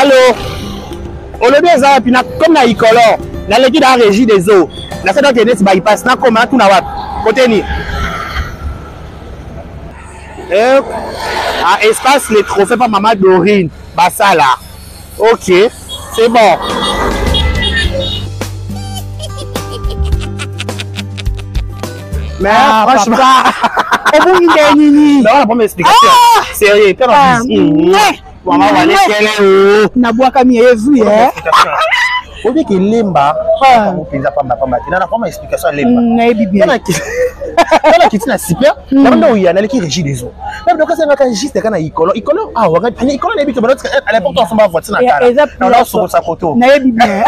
Allo olobi eza wapi na comme na ikolor naleki na régie des eaux nasali okende neti bypass nakoma natuna wapi kote nini eh, ah, espace les trophées pa mama Dorine basala ok c'est bon. Mais ah, franchement, obungi nde nini? Non, la première explication. Ah! Sérieux, quand ah, mama walekele o. Nabwakami ezwi eh. Oyebi ke lemba yango mpenza pamba pamba te. Nana koma explication ya lemba. Nayebi bien. Nana kiti na super, na banda oya naleki régie des eaux. Na banda kasi ngaka juste kana ikolo. Ikolo ah waka ni ikolo nayebi te banda à l'époque on voiture na kala. Na na soko sa koto. Nayebi bien.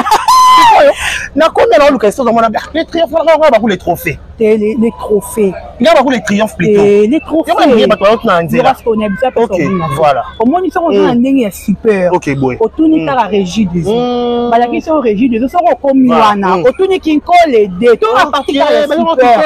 Nakomi na oluka histoire mona les triomphes nga ba les trophées. Les trophées. Nga ba les triomphes plutôt. Les trophées. Nga ba bato na nzela. Parce qu'on a bisa OK, voilà. Omoni soko na ndenge ya super. OK, boy. Otuni kaka régie des eaux. Balakisi yo régie des eaux soko okomi wana. Otuni kinkole de. To a partir kaka ya super.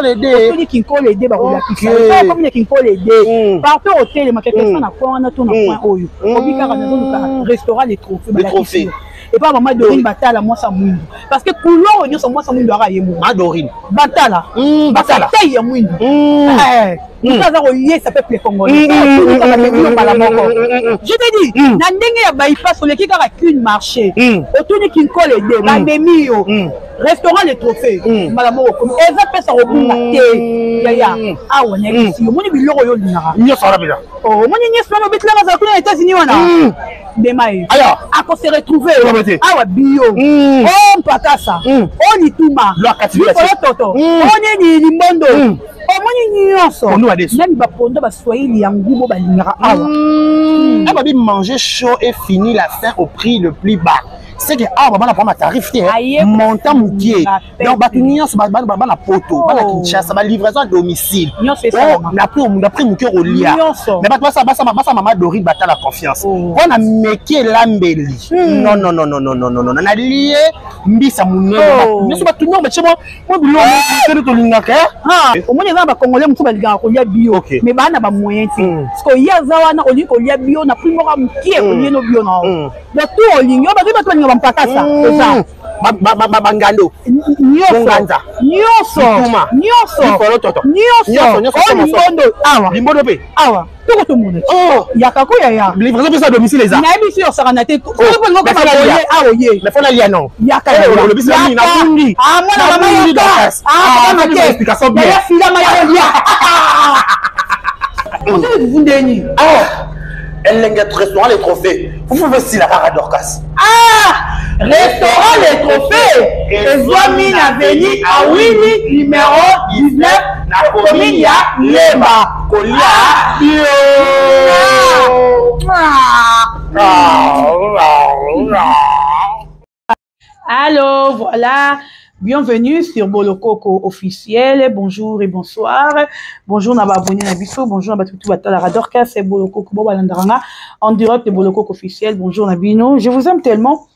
Otuni kinkole de bakolakisa. Soko okomi na kinkole de. Partout otelema quelque soit na point wana to na point oyo. Obi kaka nazoluka restaurant les trophées balakisi yo. Epa mama Dorine Batala mwasa mwindu. Parce que couleur oyo nyonso mwasa mwindu aka ye moko. Ma Dorine. Batala. Batala. Taille ya mwindu. Moto aza koyesa peuple congolais. Mbala moko. Je te dis, na ndenge ya bypass oleki kaka qu'une marché. Otuni kinkole de, bamemi yo. Restaurant les trophées. Mbala moko okomi. Eza pesa kobunga te. Yaya, awa nayebisi yo. Omoni biloko oyo olingaka. Nyonso wana mpenza. Omoni nyonso wana obetelaka azala kuna na États-Unis wana. Ndema ye. Ako se retrouver. Awa bio. O mpakasa. O lituma. Likolo toto. O nini limbondo. Omoni nyonso. Même bapondo baswahili ya ngubo balingaka awa. Awa bi manger chaud et fini la faim au prix le plus bas. C'est que awa bana prendre tarif te montant mokie. Donc bato nyonso bana poto, bana Kinshasa, ba livraison à domicile. Na prix na prix mokie kolia. Mais bato basa basa basa mama Dorine batala confiance. Wana meke lambeli. Non non non non non non non non. Na lié mbisa munene. Nyonso bato nyonso batie mwa biloko moko tolingaka. Omoni eza na bacongolais mosusu balingaka kolia bio, mais baa na bamoyen te. Parce que ye aza wana olingi kolia bio na prix moko ya mokie, olie no bio na yo. Donc tout olingi, oyo bazali bato balinga bampakasa eza. Bangando. Nyonso. Nyonso. Nyonso. Nyonso. Nyonso. Limbondo awa. Limbondo pe. Awa. Toko tomona. Yaka ko yaya. Livraison pe sa domicile eza. Nayebi si osaka na te. Soki po ngoko ba awa ye. Mais fona lia non. Yaka yaya. Olobi si na bungi. Ah mwana mama yaka. Ah papa na explication bien. Yaya fila ma ya lia. Ozali vundeni. Ah. Elenge restaurant les trophées. Vous pouvez si la kaka Dorcas. Ah! Restaurant les trophées. Ezwami na avenue Awini numéro 19 na commune ya Lemba. Kolia bio. Allô, voilà. Bienvenue sur Bolokoko officiel. Bonjour et bonsoir. Bonjour na ba abonné na biso. Bonjour na batutu batala Dorcas c'est Bolokoko bo balandaranga en direct de Bolokoko officiel. Bonjour na bino. Je vous aime tellement.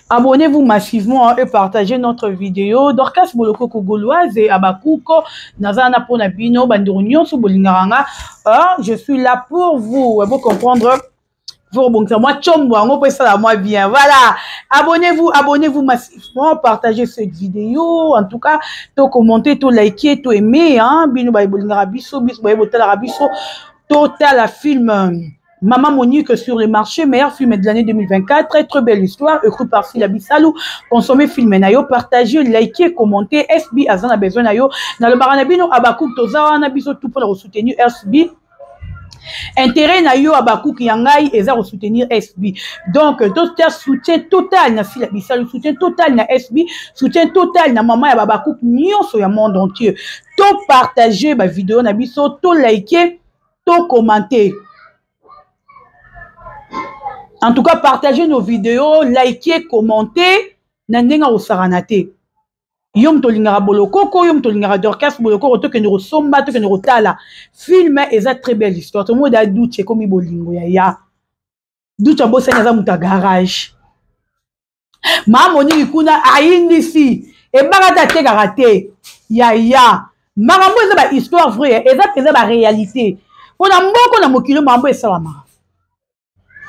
Abonnez-vous massivement et partagez notre vidéo. Dorcas Bolokoko Gauloise et Abakuko Nazana pona bino bandeko nyonso bolingaka. Je suis là pour vous. Vous comprendre. Vous rebondissez. Moi, tchombo, on peut ça, moi bien. Voilà. Abonnez-vous, abonnez-vous massivement. Partagez cette vidéo. En tout cas, tout commenter, tout liker, tout aimer. Hein. Bino, ba, bolingaka biso, biso, ba, botalaka biso. Total, la film. Maman Monique sur le marché, meilleur film de l'année 2024. Très, très belle histoire. Écrit par Sila Bissalou. Consommez film nayo, partagez, likez, commentez. SB Azana besoin nayo. Na le baranabino, Abakouk, Tozawa, na biso tout pour soutenir SB. Intérêt na yo Abakouk ya ngai eza ko soutenir SB. Donc total soutien total na Sila Bissalou, soutien total na SB, soutien total na maman ya Abakouk nyonso ya monde entier. To partager ba vidéo na biso, to liker, to commenter. En tout cas, partagez nos vidéos, likez, commentez na ndenge osakana te. Yo moto olingaka Bolokoko, yo moto olingaka Dorcas Bolokoko, tokende kosomba, tokende kotala. Film eza très belle histoire. Tomo da Duce ekomi bolingo ya ya. Duce abosani aza moto ya garage. Mama Monique kuna ayindisi. Ebaka te atekaka te. Ya ya. Makambo eza ba histoire vraie, eza mpenza ba réalité. Mpona mboko na mokili makambo esalamaka.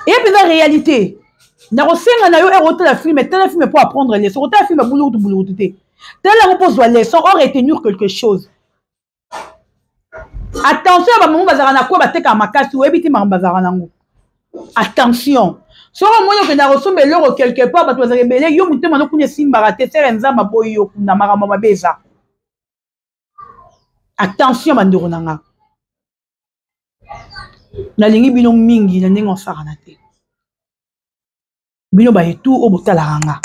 Eye mpenza réalité. Nakosenga na yo ere otala film, tala film mpo apprendre leçon. Otala film bulukutu bulukutu te, tala yango mpo ozwa leçon, o retenir quelque chose. Attention ya bamama bazalaka na kwe, batekaka makasi, oyebi te makambo bazalaka nango. Attention, soki omoni okendaka kosomba eloko quelque part, bato bazalaka ebele, yo motema no kuna esimbaka te, sere Nzambe aboyi yo kuna, makambo mabe eza. Attention bandeko na nga, nalingi bino mingi na ndenge osakana te. Bino bayetu oyo botalaka nga,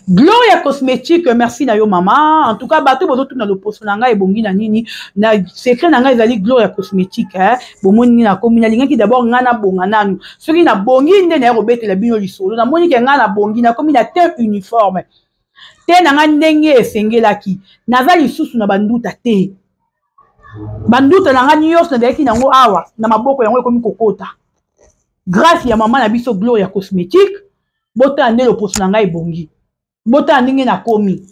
Gloria Cosmétique, merci na yo mama. En tout cas, bato bozotuna loposo na ngai ebongi na nini, na secret na ngai ezali Gloria Cosmétique, eh? Bomoni nini nakomi, nalingaki d'abord ngai nabonga nanu. Soki nabongi nde naye kobetela bino lisolo. Namoni ke ngai nabongi, nakomi na teint uniforme te na ngai ndenge esengelaki. Naza lisusu na banduta te. Banduta na ngai nyonso nazalaki nango awa na maboko, yango ekomi kokota grâce ya mama na biso Gloria Cosmétique. Botala nde loposo na ngai ebongi, botala ndenge nakomi.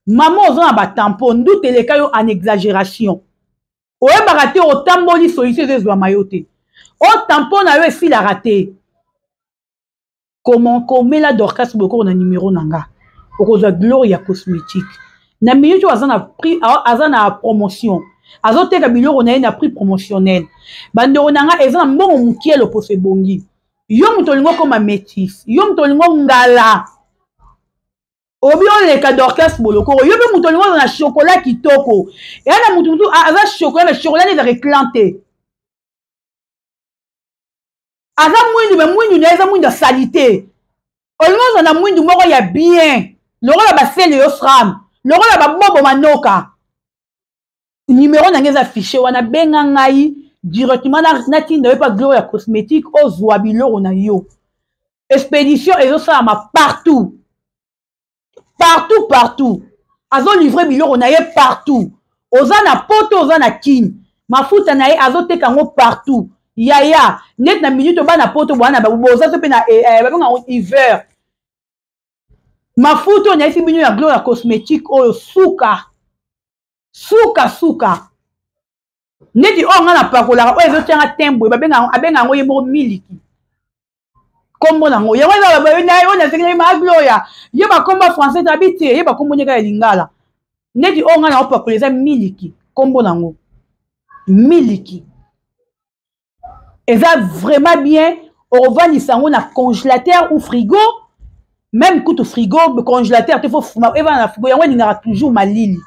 Mama oza na batampo, nduta eleka yo en exagération, oyebaka te, otamboli, solution eza ezwama yo te, o tampo na yo esilaka te. Comment komela Dorcas Bokoro na numero na nga, okozwa Gloria Cosmétique. Na minute oyo aza na prix, aza na promotion, azoteka biloko na ye na prix promotionnel. Bandeko na nga, eza na mbongo mokie, loposo ebongi. Yo moto olingi okoma métis, yo moto olingi ongala, obi oleka Dorcas Bolokoro, yo mpe moto olingi ozala na chocolat kitoko, eya na motu mosusu aza chocolat, mais chocolat nde ezaka éclan te. Aza mwindu, me mwindu na ye eza mwindu ya salite. Olingi ozala na mwindu moko ya bien lokola basele yo sram, lokola babobo manoka, numero na ngai eza affiché wana, benga ngai directement, natinda yo mpa Gloria Cosmétique, ozwa biloko na yo. Expédition ezosalama partout, partout, partout. Azolivre biloko na ye partout. Oza na Poto, oza na Kine, mafuta na ye azoteka yango partout. Yaya, neti na minute oba na Poto, bwana boza so mpe na babenga yango hiver. Mafuta oyo nayesi bino ya Gloria Cosmétique oyo, suka suka suka, neti oyo ngai napakolaka, oyo ezotianga tembo, abenga yango ye moko miliki. Kombo nango yango eza oyo nasengi ma Gloria, ye bakombo français tabi te, ye bakombo ndeka ya lingala. Neti oyo ngai naopakola eza miliki, kombo nango miliki, eza vraiment bien. Okovandisa yango na congélateur ou frigo, même kutu frigo, congélateur te, faut evanda na frigo. Yango elingaka toujours malili.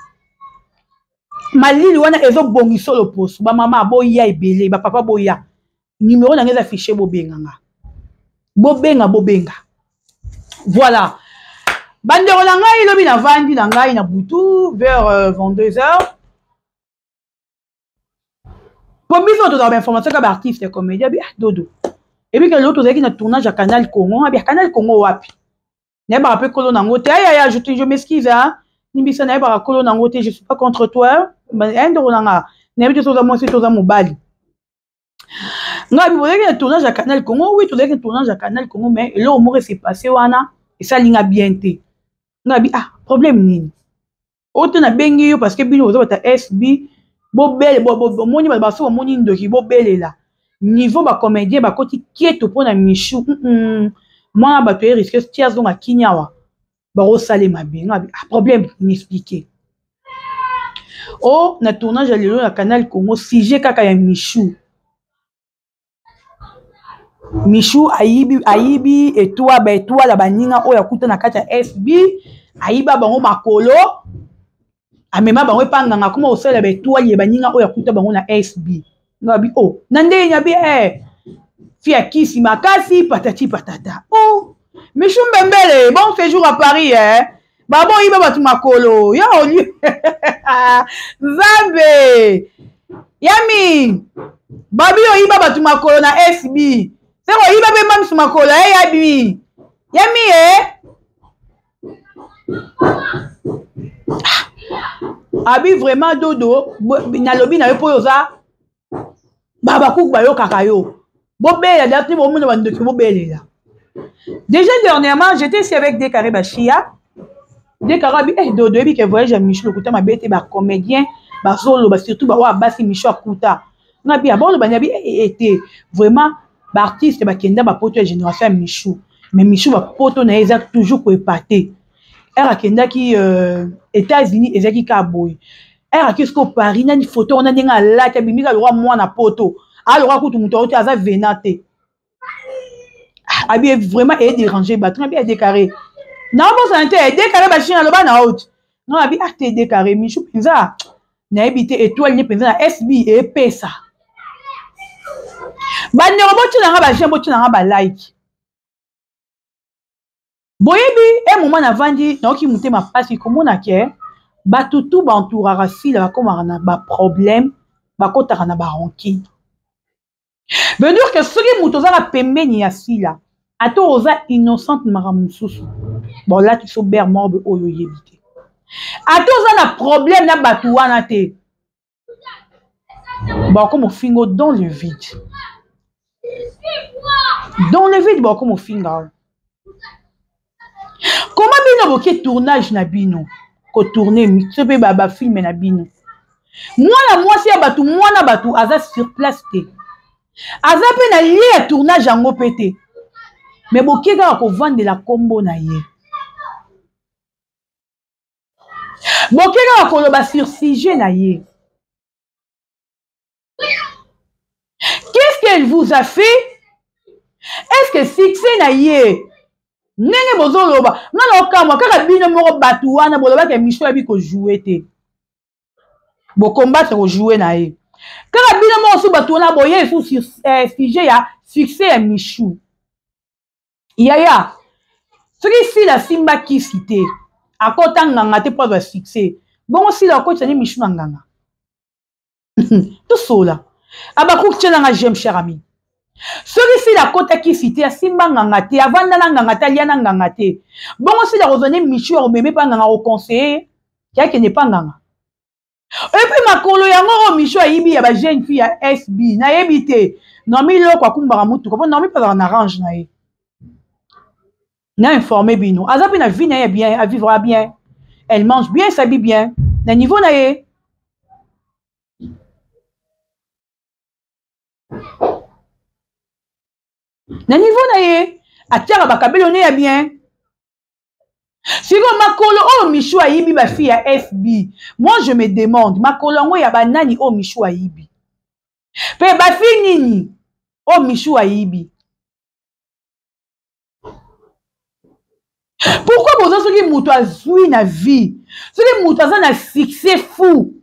Malili wana ezobongisa loposo. Bamama boya ebele, bapapa boya, numero na ngai eza affiché, bobenganga, bobenga, bobenga. Voilà bandeko na ngai, lobi navandi na ngai na butu vers 22 heures, po biso tozala bainformation ka baartiste comédien. Abi ah, dodo ebike lelo tozalaki na tournage ya Canal Congo. Abi Canal Congo wapi? Nayebaka mpe kolo nango te. Ayaya, je m'excuse, hein, limbisa, nayebaka kolo nango te. Je suis pas contre toi, ndeko na nga, nayebi te soza mwasi, toza mobali. Ngai abi bozalaki na tournage ya Canal Congo? Oui, tozalaki na tournage ya Canal Congo, mais eloko moko ese passe wana esali nga bien te. Ngai abi ah, problème nini oyo te? Nabengi yo parce que bino boza bata SB, bobele bomoni bato baso bamoni ndoki, bobelela niveau bacomédien bakoti kieto mpo na Michu. Mwana bato ye risque ti azonga kini awa, bakosalema mabe. Ngai abi ah, problème nini? Explique. O na tournage ya lelo na Canal Congo, sujet kaka ya Michu. Michu ayibi, ayibi etoile, baetoile ya baninga oyo akuta na kati ya SB, ayiba bango makolo, amema bango epa nganga, akoma kosalela baetoile ya baninga oyo akuta bango na SB. Ngabi o oh, na ndenge nyabi eh, fi ya kisi makasi, patati patata. Oh Michu Mbembele, bon séjour à Paris, eh. Babo yiba bato makolo ya oli Nzambe yami babi oyiba bato makolo na SB, se koyiba mpe mamisu makolo ye yabi yami e abi. Vraiment dodo, nalobi na yo mpo oyo oza babakuku bayokaka yo, bobelela dati, bomona bandoki, bobelela. Déjà dernièrement, j'étais ici avec Decaré Bashia. Decaré abi eh dodo, yebi ke voyage ya Michu lokuta mabe te, bacomédien bazoloba, surtout baoyo basi Michu akuta. Nga bi aboloba, nyabi eh, eh, te vraiment. Baartiste bakenda bapoto ya génération ya Michou, mais Michou bapoto na ye eza toujours koepate. Ere akendaki États-Unis, ezalaki kaka boye. Ere akei sikoyo Paris, nani photo wana ndenge alati, abimika lokwa mwana poto, alokwa kutu moto auti aza vena te. Abi vraiment edéranger bato nga bi adécaré, naobosana te edécaré bachine aloba na out nga abi ate edécaré Michou mpenza. Nayebi te étoile ne mpenza na SB epesa bandeko. Botina nga baj'aime, botina nga balike. Boyebi e moma navandi, nayoki motema mpasi komona ke bato tu baentouraka Sila bakomaka na baproblème, bakotaka na barancune. Veut dire que soki moto ozaka pembeni ya Sila, ata oza innocente, makambo mosusu bolati so ber morbe oyo oyebi te, ata oza na problème na bato wana te, bakoma ofingo dans le vide, dans le vide bakoma ofinga oyo. Koma bino boke tournage na bino, kotourne so mpe bafilme na bino, mwana mwasi ya bato, mwana bato aza sur place te, aza mpe na lie ya tournage yango mpe te, me boke kaka kovandela nkombo na ye, boke kaka koloba sur sujet na ye. Qu'est-ce qu'elle vous a fait? Est-ce que succès na ye ndenge bozoloba? Nga na okamwa kaka bino moko bato wana bolobaka émission yabi kojoue te, bokombatre kojoue na ye kaka bino moko. So bato wana boye esu sujet ya succès ya Michou. Yaya, soki Sila asimba kisi te, akota nganga te mpo azwa succès, bongo Sila akotisa nde Michou na nganga? Tosola abakuki, tielanga j'aime, cher ami. Soki Sila akota kisi te, asimba nganga te, avanda na nganga te, alia na nganga te, bongo Sila kozwa nde Michou akomeme mpa nganga, akoconseille yakende mpa nganga? Epuis makolo yango oyo Michou ayibi ya bajeune fille ya SB, nayebi te. Nomi loko akumbaka motuka mpo Nomi mpe azalaka na range na ye. Na informe bino, aza mpe na vie na ye bien, avivra bien, elle mange bien, s'habille bien na niveau na ye, na niveau na ye atiaka bakabelo ne ya bien. Sikoyo makolo oyo Michou ayibi bafille ya FB, moi je me demande, makolo yango ya banani oyo Michou ayibi, mpe bafille nini oyo Michou ayibi? Pourquoi boza, soki moto azwi na vie, soki moto aza na succès fou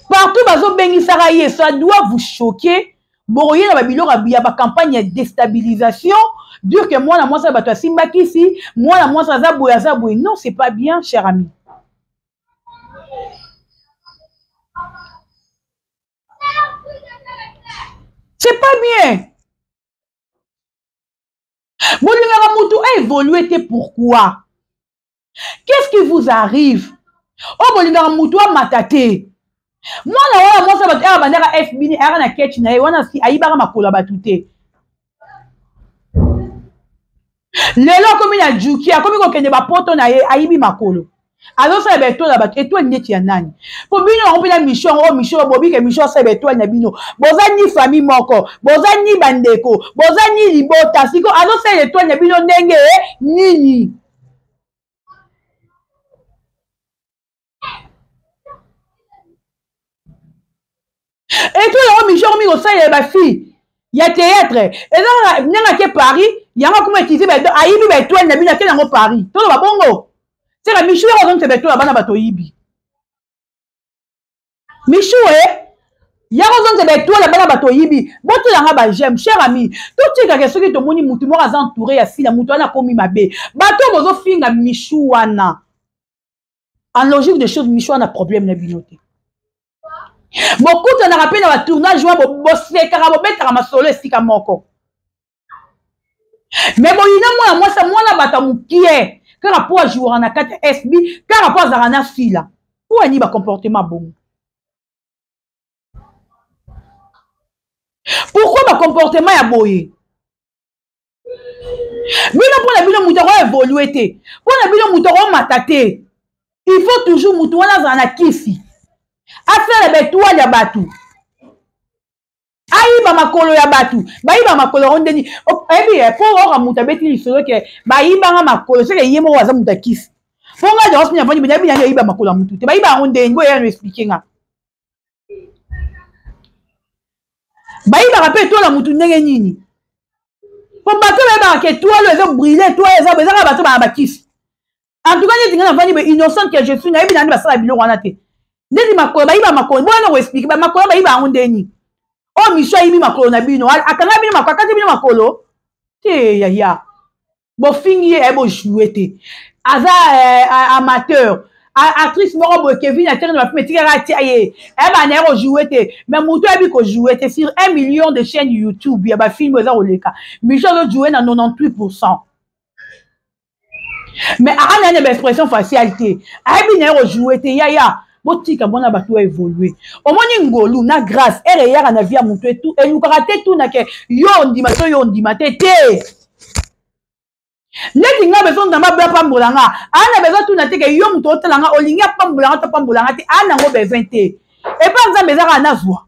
partout bazobengisaka ye, ça doit vous choquer. Bokoyela babiloko ya bacampagne ya déstabilisation, dire que mwana mwasi ya bato asimba kisi, mwana mwasi aza boye, aza boye. Non, c'est pas bien, cher ami. C'est pas bien. Bolingaka motu aévolue te, pourquoi? Qu'est-ce qui vous arrive? Oyo bolingaka motu amata te. Mwana wana mwasi ya bato aya bandaka FB ni ayaka na ketch na ye wana, si ayibaka makolo ya bato te. Lelo akomi na juki, akomi kokende bapoto na ye, ayibi makolo, azosala baetoile ya bato. Etoile neti ya nani? Mpo bino yango mpe na mission yango oyo, mission bobike, mission asala baetoile na bino, boza ni famille moko, boza ni bandeko, boza ni libota. Siko azosala etoile na bino ndenge nini? Etoile yango mission akomi kosalela bafille ya théâtre, eza kaka ndenge ake Paris yango akoma utilize, ayibi baetoile na bino, ake yango Paris. Toloba bongo seka Michou yako azongisa baetoile ya bana bato oyibi. Michou e yako ozongisa baetoile ya bana bato oyibi. Botelanga baj'aime, cher ami. Totikake soki tomoni mutu moko aza entouré ya Sila, mutu wana akomi mabe. Bato oyo bozofinga Michou wana, en logique de choses, Michou wana problème na bino te. Bokutanaka mpe na batournage wana, bosekaka, bobetaka masolo esika moko, me boyina mwana mwasi, mwana bato ya mokie, kaka mpo ajouaka na kati ya SB, kaka mpo azalaka na Sila. Mpo ani bacomportement bongo? Pourquoi bacomportement ya boye? Bino, mpo na bino moto akoevolue te, mpo na bino moto akomata te, il faut toujours moto wana azala na kisi, asala baetoile ya bato. Bayiba makolo ya bato, bayiba makolo yango ndeni oyebi mpo oyoka moto abeti lisolo ke bayibanga makolo, seke ye moko aza moto akisi. Mpo ngai Dorcas mpe navandi nayebi nani ayiba makolo ya motu te, bayiba yango ndeni boya no explike nga. Bayibaka mpe etola motu ndenge nini? Mpo bato bayebaka ke etoile ezo brille, etoile eza ezaka bato baya bakisi. En tout cas neti ngai navandi boye, innocente que je suis, nayebi nani basala biloko wana te. Ndeti makolo, bayiba makolo, boya na koexplike bamakolo bayiba yango ndeni. Oyo miso ayibi makolo na bino, akanga bino makolo, akati bino makolo te. Yaya, bofingi ye, aye bojoue te, aza amateur actrice moko boye. Kevin atiaki na bafilme, etikaka atia ye, ayeba na ye kojoue te. Mais moto ayebi kojoue te, sur 1 million de chaîne YouTube ya bafilme eza koleka, miso azojoue na 98%. Mais aa na ye na baexpression faciale te, ayebi na ye kojoue te. Yaya, botika mwana bato évolue. Omoni ngolu na grâce ere eyaka na vie ya moto, elukaka te tuna ke yo ondima to yo ondima te te. Neti nga besoin Nzambe aboya pambola nga, aa na besoin tuna te ke yo moto otala nga olingi apambola nga to pambola nga te. Aa nango besoin te, epa Nzambe eza kaka nazwa.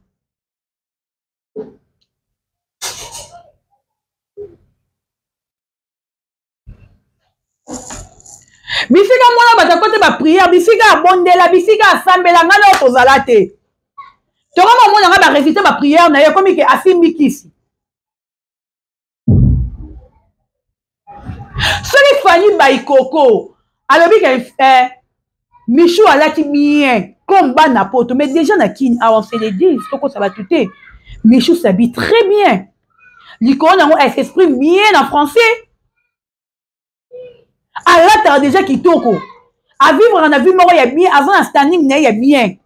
Bisika mwana bato akote bapriere, bisika abondela, bisika asambela, ngai nayo tozala te. Tokoma omona ngai baresultat bapriere na ye ekomi ke asimbi kisi. Soki Fani Baikoko alobi ke Michou alati bien comme bana poto, mais déjà na Kini awa, on se le dit, tokosa bato te, Michou s'habille très bien. Likolo nango, elle s'exprime bien en français, alataka déjà kitoko, avivre na vie moko ya bien, aza na standing na ye ya bien.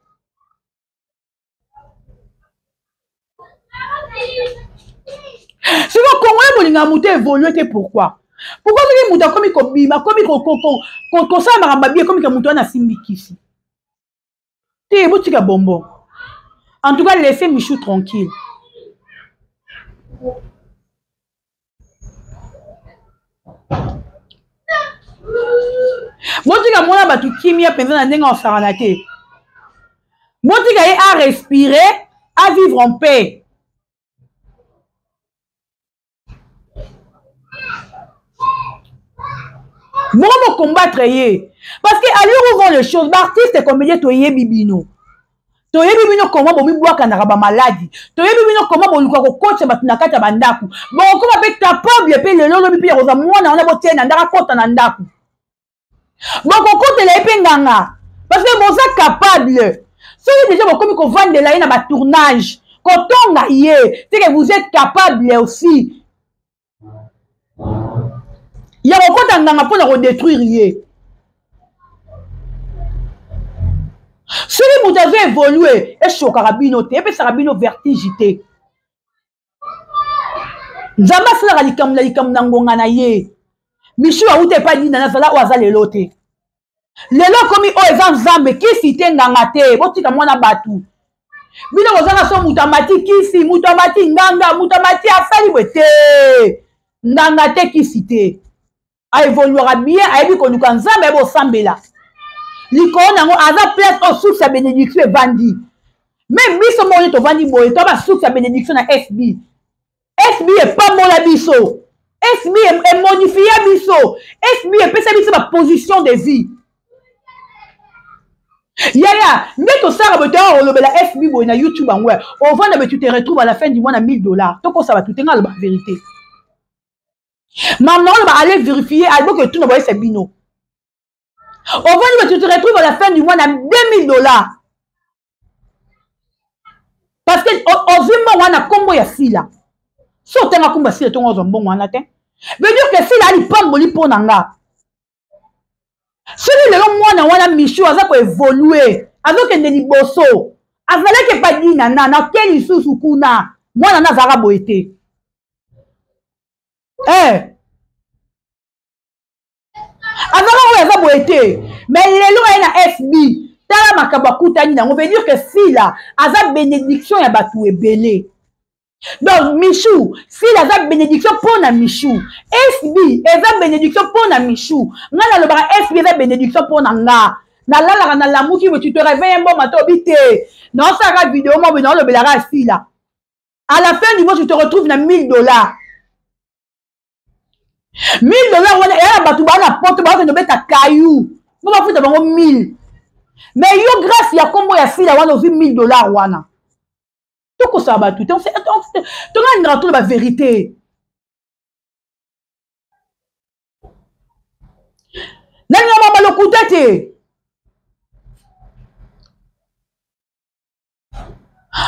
Siko Congolais bolingaka moto évolue te. Pourquoi? Pourquoi soki moto akomi kobima, akomi kosala makambo abi, ekomi ke moto wana asimbi kisi te? Botika bonbon. En tout cas, laissez Michou tranquille. Botika mwana bato kimia mpenza na ndenge osakana te. Botika ye a respirer, a vivre en paix. Boko bocombattre ye parce que à l'heure où vont les choses, baartiste comédien, toyebi bino, toyebi bino koma bomibwakanaka bamaladi, toyebi bino koma boluka kokotisa bato na kati ya bandako. Bokokoma mpe capable mpe lelo lobi mpe ya kozwa mwana wana, botie na ndako, akota na ndako, bokokotela ye mpe nganga, parce que boza capable. Soki deja bokomi kovandela ye na batournage, kotonga ye, c'est que vous êtes capable aussi ya kokota nganga mpona kodétruire ye. Soki moto azo évolue, eshokaka bino te, epesaka bino vertige te. Nzambe asalaka likambo na likambo na ngonga na ye. Michu auta epai Dina, nazala oyo aza lelo te. Lelo akomi oyo eza Nzambe, kisi te, nganga te. Botika mwana bato. Bino bozanga so moto amati kisi, moto amati nganga, moto amati asali boye te. Nganga te, kisi te. Aevoluaka bien, ayebi koluka Nzambe, ayebi osambela. Likolo nango aza place oyo source ya bénédiction evandi. Meme biso moko nde tovandi boye, to basource ya bénédiction na SB. SB epambola biso, SB emodifia biso, SB epesa biso baposition de vie. Yaya, nde tosala boye, toyaka kolobela FB boye na YouTube yango. Ovanda boye, tu te retrouves à la fin du mois na 1000 $. Tokosa bato te, nga aloba vérité. Mama oloba, allez vérifier, alboki etuna boyesa bino. Ovandi boye, tu te retrouves à la fin du mois na 2000 $, parce que ozwi mbongo wana nkombo ya Sila. So otanga nkombo ya Sila, ntongo ozwa mbongo wana te, veut dire que Sila alipamboli mpo na nga. Soki lelo mwana wana Michu aza koevolue, azokende liboso, azalaki epa Dina na nake lisusu kuna, mwana na azalaka boye te. Azalaka oyo aza boye te, mais lelo aye na FB, tala makambo akutani nango. Veut dire que Sila aza bénédiction ya bato ebele. Donc Michou, Sila aza bénédiction mpo na Michou, SB eza bénédiction mpo na Michou. Ngai nalobaka SB eza bénédiction mpo na nga. Nalalaka, nalamuki boye, tu te réveille mboma to obi te, naosalaka video mo boye, naolobelaka Sila. À la fin du mois, tu te retrouves na 1000 $. 1000 $ wana eya na bato baa na poto, bakokende obeta kayu mpo bafuta bango 1000. Mais yo, grâce ya nkombo ya Sila wana, ozwi 1000 $ wana. Tokosala bato te, tongalingaka tolo bavérité. Nalinga mama lokuta te.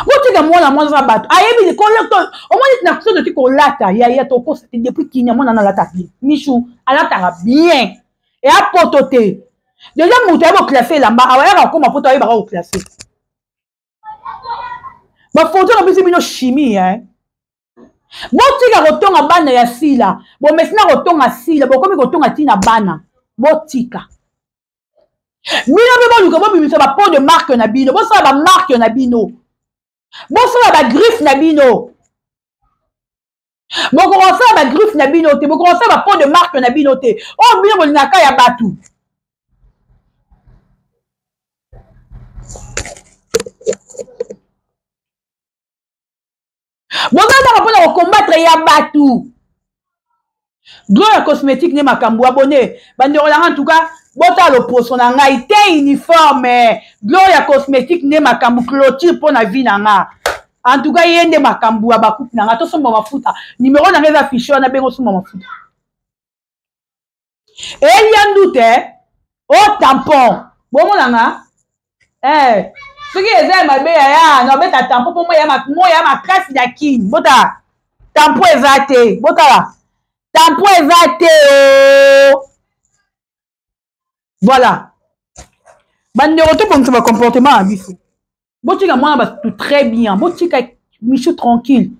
Botika mwana, mwana aza bato ayebi. Omoni na so toki kolata yaya, tokosa te. Depuis kinya mwana na alata bien, Michu alataka bien, eya poto te. Déjà moto ayebi oclasser elamba awa, ayaka kokóma poto, ayebaka koclasser bafoto na biso. Bino chimie, eh? Botika kotonga bana ya Sila. Bomesina kotonga Sila, bokomi kotonga ntina bana. Botika bino mpe boluka bobimisa bapeau de marque na bino, bosala bamarque na bino, bosala bagriffe na bino. Bokokosala bagriffe na bino te, bokokosala bapeau de marque na bino te. Oyo bino bolingaka ya bato. Boza kaka mpona kocombattre ya bato. Gloria Cosmétique nde makambo. Abone, bandeko nanga. En tout cas, botala loposo na ngai te, uniforme. Gloria Cosmétique nde makambo, clôture mpo na vie na nga. En tout cas, ye nde makambo ya bakupe na nga. Tosomba mafuta, numéro na nga eza fiche wana. Bengo, osomba mafuta elia ndute o tampon. Bomonanga eh, soki eza ya mabe, yaya nabeta tampon mpo moya makasi na kini. Botala, tampon eza te. Botala, tampon eza te o. Voilà, bandeko, tobongisa bacomportement ya biso. Botika mwana bato très bien, botika Michu tranquille.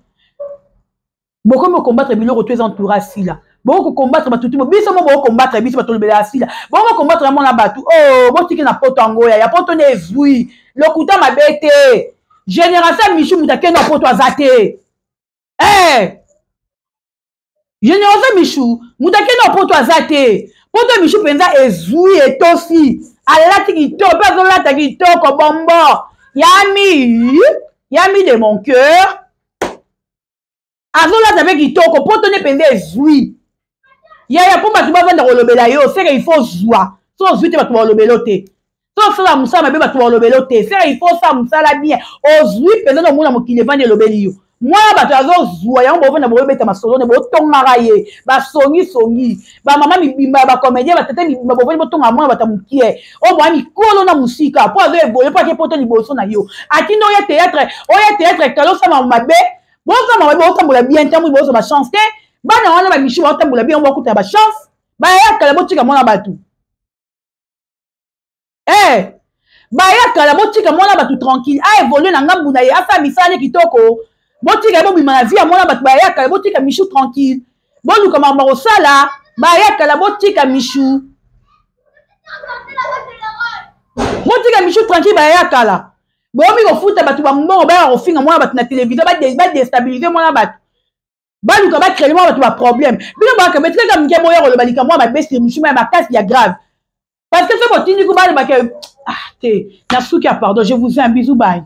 Bokomi kocombattre biloko to eza entourage Sila, bokocombattre bato tu biso mo, bokocombattre biso bato lobela ya Sila, bokocombattre mwana bato. O oh, botiki na poto yango ya poto nde ezwi lokuta mabe te. Génération ya Michu, moto akende na poto aza te. Eh! Génération Michu, moto akende na poto aza te. Poto Michu mpenza ezwi, etosi, alati kitoko mpe azolata kitoko. Bombo yami, yami de mon cœur, azolata mpe kitoko. Poto nde mpenza ezwi yaya, mpo bato bavanda kolobela yo, seke il faut zwa. So ozwi te, bato balobela yo te. So osala mosala mabe, bato balobela yo te. Seke il faut osala mosala bien, ozwi mpenza na omona mokili evandi elobeli yo. Mwana bato azozwa yango, bovanda boyobeta masolo ne, botongaka ye basongisongi. Bamama mibimba ya bacomédien, batata mibimba, bovandi botongaka mwana bato ya mokie oyo boya mikolo na mosika, mpo azo évoluer, mpo ake poto liboso na yo. Atindi oya théâtre, oya théâtre kala, osala mabe, bozama mabe, botambola bien ntango bozwa bachance te. Bana wana bamishi baotambola bien, bakutana bachance. Baya kala, botika mwana bato. Eh, baya kala, botika mwana bato tranquille, aévoluer na ngambu na ye, asala misala ne kitoko. Botika ye, bobima na vie ya mwana bato. Baya kala, botika Michu tranquille, boluka makambo kosala. Baya kala, botika Michu, botika Michu tranquille. Baya kala, boyomi kofuta bato bambongo, baya kofinga mwana bato na télévision, badéstabiliser mwana bato, baluka bacréer mwana bato baproblème. Bino baka betikaka mike, boya koloba likambo ya mabesi mishima ya makasi ya grave, parce que soki botindi ku balobaka. Ah te, na suki ya pardon. Je vous aime, bisou, bye.